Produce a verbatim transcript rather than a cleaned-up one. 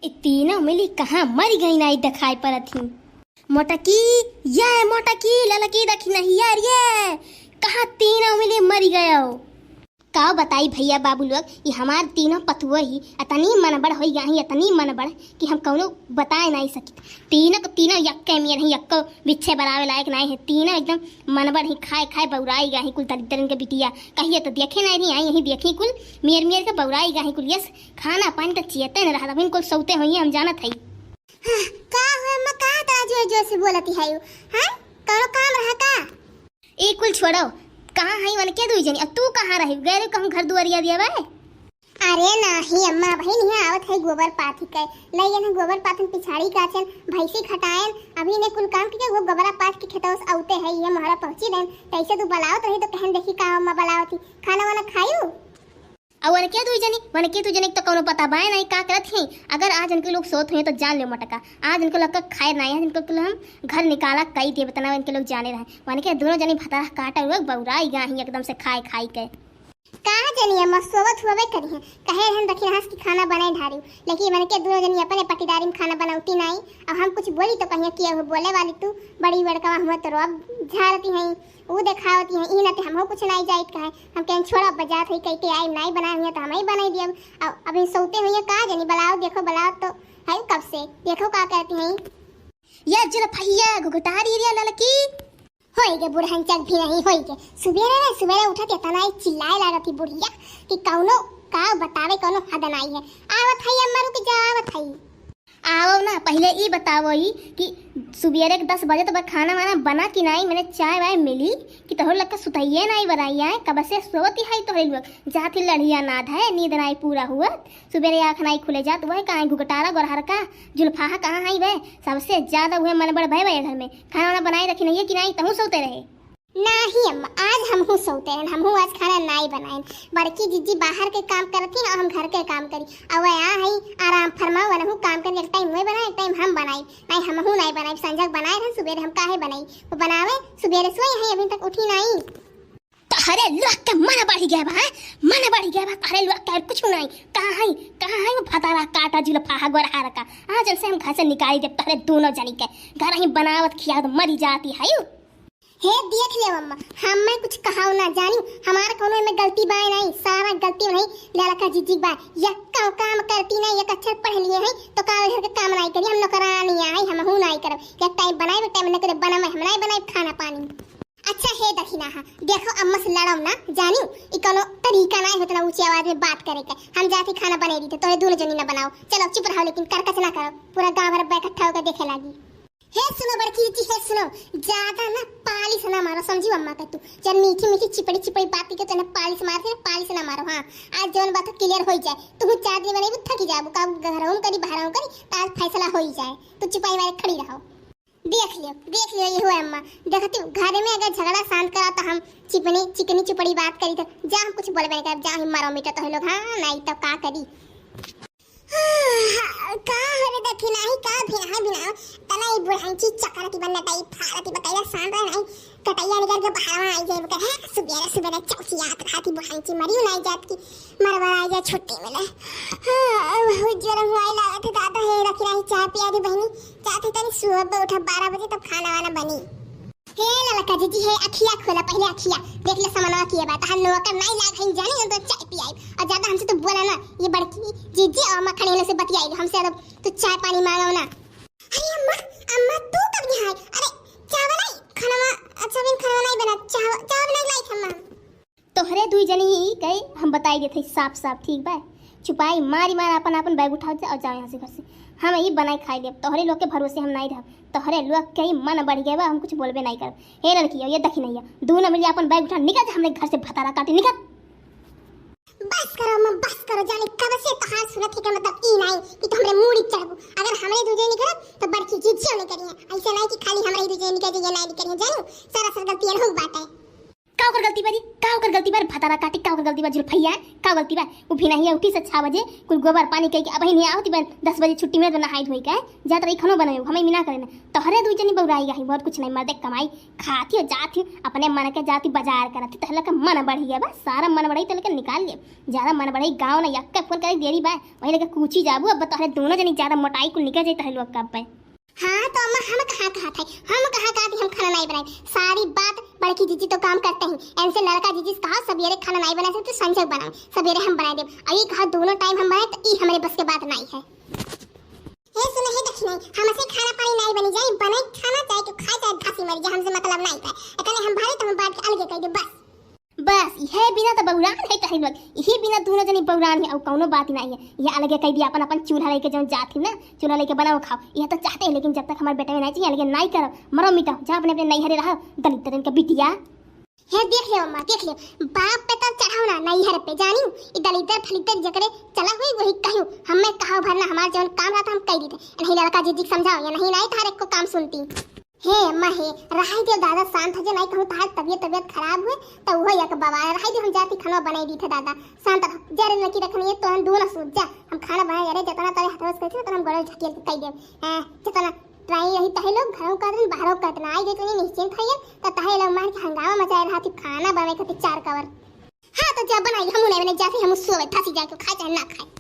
ई तीनों मिली कहाँ मरि गई, नाई देखाई परत ही। मोटकी, ये मोटकी, ललकी दखिनहिया रे, कहाँ तीनों मिली मरि गयो? का बताई भइया बाबू लोग, ई हमार तीनों पतुआ ही अतनी मनबड़ होई गई ही, अतनी मनबड़ कि हम कौनो बताए नाई सकित। तीनों के तीनों यक्के मेर ही, यक्को बिच्छे बरावे लायक नाई है। तीनों एकदम मनबड़ ही, खाए खाए बौराई गई ही कुल दरिद्रन के बिटिया। कहिए तो देखे नाई रही, आई यहीं देखी कुल मेर मेर के बौराई गई ही कुल। यस, खाना पानी तो चियते न रहत, अभिन कुल सौते होइए, हम जानत हई। हाँ, का हो अम्मा, का इतना जोर जोर से बोलती है यू? हाँ, कौनो काम रहा का? ए कुल छोड़ो, कहाँ हई वनके दुई जनी? अब तू कहाँ रही? गैर कहूँ घर दुआरिया दिया बे? अरे नाही अम्मा, अबही नहीं आवत है गोबर पाथी के। लई गए हैं गोबर पाथन पिछाड़ी काचन, भैंसी खटायन, अभी ने कुल काम के वो गोबरा पाथ के खेतवा से औते है, ये मोहरा पहुँची देन। तैसे तू बलावत रही तो कहन देखी का अम्मा बलावत ही, खाना वाना खायू? और वनके दुई जनी, वनके दुई जनी के तो कौनो पता बाय नहीं का करत ही। अगर आज इनके लोग सोत हुए तो जान ले मोटका, आज इनको लोग का खाए नहीं, आज इनको लोग हम घर निकाला कई देब, इतना इनके लोग जाने रहे। वनके दोनों जनी भतारा काटा हुआ बौराई गई ही एकदम से खाए खाई के। का जनी अम्मा सोवत हुए करी है, कहे रहन दखिनहा से कि खाना बनाए ढारी, लेकिन वनके दोनों जनी अपने पटीदारी में खाना बनावती नहीं। अब हम कुछ बोली तो कहिए कि अब बोले वाली तू बड़ी बड़का हुआ तो रोब झाड़ती हैं, ऊ देखावती हैं, ई नाते हमहू कुछ नहीं जाइत कहे। हम कहन छोड़ा बजात है कह के आई नहीं बनाए हुए तो हम ही बनाई दियब। अब अभी सोते हुए का जनी बलाओ, देखो बलाओ तो है कब से, देखो का करती हैं। या जुल्फैया घुघटारी रे ललकी। होई गे बुढ़न चक भी नहीं होई गे। सुबेरे रे सुबेरे उठत इतना ही चिल्लाए लागत ही बुढ़िया कि कौनो का बतावे, कौनो हद नहीं है। आवत है अम्मा, रुक जा, आवत है। आओ ना, पहले ई बताओ ई कि सुबेरे के दस बजे तक खाना वाना बना कि नहीं, मैंने चाय वाय मिली कि तोहर लग के सुतइये नहीं बनाई आए, कब से सोवती है तोहरे लोग, जात ही लड़िया नाद है, नींद नहीं पूरा हुआ। सुबेरे आँख नाई खुले जात, वह काहे घुघटारा गोरहर का जुल्फाहा कहाँ हई बे? सबसे ज्यादा उहे मनबड़ भय बा ये घर में। खाना वाना बनाए रखी नहीं है कि नहीं, तहूँ सोते रहे? नाही अम्मा, आज हमहू सोते रहन, हमहू आज खाना नाई बनाइन। बड़की जिज्जी बाहर के काम करत ही और हम घर के काम करी। अब आ हई आराम फरमाओ, वनहू काम करी, एक टाइम वही बनाए, एक टाइम हम बनाई। नहीं हमहू नाई बनाई, संझक बनाए रहन, सुबेरे हम काहे बनाई? वो बनावे, सुबेरे सोए हई, अभी तक उठी नाई। तोहरे लोग के मन बढ़ी गया बा, हैं? मन बढ़ी गया बा, तोहरे लोग के कुछ नहीं। कहाँ है, कहाँ है वो भतारा काटा जुल्फाहा गोरहार का? आज जैसे हम घर से निकाली देब तोहरे दोनों जनी के। घर ही बनावत खियावत मरी जाती है यू। हे देख ले अम्मा, हम मैं कुछ कहाव ना जानी, हमार कौनो में गलती बाय नहीं, सारा गलती नहीं लड़का जिज्जी बाय। यक्का काम करती नहीं, एक अक्षर पढ़ लिए हैं तो का घर के काम नहीं करी, हम नौकरानी आई, हमहू नहीं करब। एक टाइम बनाए, एक टाइम न करे बनावे, हम नहीं बनाए खाना पानी। अच्छा हे दखिनहा, देखो अम्मा से लड़ाओ ना, जानियो, ई कोनो तरीका ना है इतना ऊंची आवाज में बात करे के। हम जाती खाना बने दी, तो तोहे दोनों जनी ना बनाओ। चलो चुप रहो, लेकिन करकच ना करो, पूरा गांव भर इकट्ठा होकर देखे लागी। हे सुनो बड़की जीजी, हे सुनो, ज्यादा ना पालिश ना मारो, समझी अम्मा के तू। जब मीठी मीठी चिपड़ी चिपड़ी बात के तो ना पालिश मार के, पालिश ना मारो। हाँ, आज जौन बात क्लियर हो जाए, तू चार दिन बने थकी जाबू, का घर करी बाहर करी, तो आज फैसला हो ही जाए, तू चुपाई मारे खड़ी रहो। देख लियो, देख लियो, ये हुआ अम्मा। देखती हूँ, घर में अगर झगड़ा शांत करा तो हम चिपनी, चिकनी चुपड़ी बात करी तो जा, हम कुछ बोलबे नहीं करब, जा ही मारो मिटा तो लोग, हाँ, नहीं तो का करी। हाँ, का हो रे दखिनहा, का भिना है भिना, तना ई बुढ़ांची चकरती बन नटाई फारती बकैया शांत रह नहीं, कटैया निकल के बाहर आई जाए बकर है, सुबेरे सुबेरे चौसियात रहती बुढ़ांची मरी नहीं जात की। मरबराई जा छुट्टी मिले। हाँ, बहुत जोर हुआई लागत है दादा, हे दखिनहा चाय पिया दे बहनी, जाते तनी सुबह उठा बारह बजे तब खाना वाना बनी। हे ललका जीजी, हे अखिया खोला, पहले अखिया देख ले समनवा किए बात, हम लोग का नहीं लाग है जानी, हम तो चाय पियाई और ज्यादा हमसे तो बोला ना, ये बड़की जीजी और अम्मा खड़ी से बतियाई, हमसे तो चाय पानी मांगो ना। अरे अम्मा, अम्मा तू कब यहाँ है? अरे चावल आई, खाना, अच्छा बिन खाना नहीं बना, चावल, चावल नहीं लाई अम्मा। तोहरे दुई जनी ही कहे, हम बताई देत हई साफ साफ, ठीक बा? चुपाई मारी मार आपन आपन बैग उठाओ जा और जाओ यहाँ से घर से। हम ई बनाई खाई लेब, तोहरे लोग के भरोसे हम नाई रहब। तोहरे लोग के ही मन बढ़ गया बा, हम कुछ बोलबे नाई करब। हे लड़की, ये दखिनहा, दोनों मिली आपन बैग उठा, निकल जा हमरे घर से, भतारा काटी, निकल। बस करो अम्मा, बस करो, जाने कब से तोहार सूरत के मतलब ई नाई कि तू हमरे मूड़ी चढ़बू। अगर हमरे दुई जनी करब तो बड़की जीजियो नहीं करी है। ऐसे नाई कि खाली हमरे ही दुई जनी के, ये नाई करी है, जानो सारा सर गलती अनहू बात है। का ओकर गलती बा रे? का ओकर गलती बा रे? भतारा काटी का ओकर गलती बा? जुल्फैया का गलती बा? उ भिनहिया उठी से छह बजे, कुल गोबर पानी कइके अबहिं नहीं आवत बा, दस बजे छुट्टी मिलत बा नहाई धोई के, जात रही खानो बनावे, हमें मिना करे ना। तोहरे दुई जनी बउराई गई, बहुत कुछ नहीं, मर्दे कमाई खाती हो जाती हो, अपने मन के जाती बाजार करती, तहला के मन बढ़ी है बस, सारा मन बढ़ी तहला के निकाल ले, ज्यादा मन बढ़ी गाँव ना यक्के फोन करे देरी बा, वही लगे कूची जाबू, अब तोहरे दोनों जनी ज्यादा मोटाई कुल निकल जाई तोहरे लोग का अब। हाँ, तो अम्मा, हम कहाँ कहत है, हम कहाँ कहत है हम खाना नहीं बनाई? सारी बात बड़की जीजी तो काम करते ही। इनसे लड़का जीजी से कहा, "सवेरे खाना नहीं बनाए से, तू संझे बनाओ, सवेरे हम बनाए देब।" और ये कहा, "दोनों टाइम हम बनाए," तो ई हमरे बस के बात नहीं है। हे सुनो, हे दक्षिणी, हमसे खाना पानी नहीं बनी जाई, बने खाना चाहे तू खा, चाहे धासी मरी जा, हमसे मतलब नहीं है। एकने हम भारी तो हम बात के अलगे कह दे बस। बस, इहे बिना तो बौरान है तहरी लोग, इहे बिना दोनों जनी बौरान है, और कौनो बात नहीं है। ये अलगे कह दिया, अपन, अपन चूल्हा लेके जौन जात ही ना, चूल्हा लेके बनाओ खाओ, यह तो चाहते हैं, लेकिन जब तक हमारे बेटे में नहीं चाहिए, अलगे नहीं करो, मरो मिटो, जा अपने, अपने नैहरे रहो, दलित इनका बिटिया। हे देख ले अम्मा, देख ले, बाप पे तो चढ़ाओ ना, नैहर पे जानी, ई दलिद्दर फलिद्दर जकरे चला हुई वही कहियो, हमें कहा भरना, हमार जौन काम रहता हम कह दीते, नहीं लड़का जीजी के समझाओ, या नहीं, नहीं तार एको काम सुनती। हे अम्मा हे, रहाई दे दादा, शांत हो जा, नहीं कहूँ तहार तबियत, तबियत खराब हुए, तो वो एक बवाल, रहाई दे, हम जाती खाना बनाई दी थे दादा, शांत रहो, जरे नकी रखनी है, तो हम दोनों सूत जा, हम खाना बनाए, अरे जितना तारे हथवा से कहती ना, तो हम गोड़ल ढकेल के कह दे, हाँ, जितना ट्राई रही तहे लोग, घरों का दिन, बाहरों का दिन, आई गई तो नहीं निश्चिंत है, तो तहे लोग मार के हंगामा मचाए रहा थी, खाना बनाए खातिर चार कवर। हाँ, तो जब बनाई, हम उन्हें जाते, हम सोवे, फांसी जाए, तो खाए चाहे ना खाए।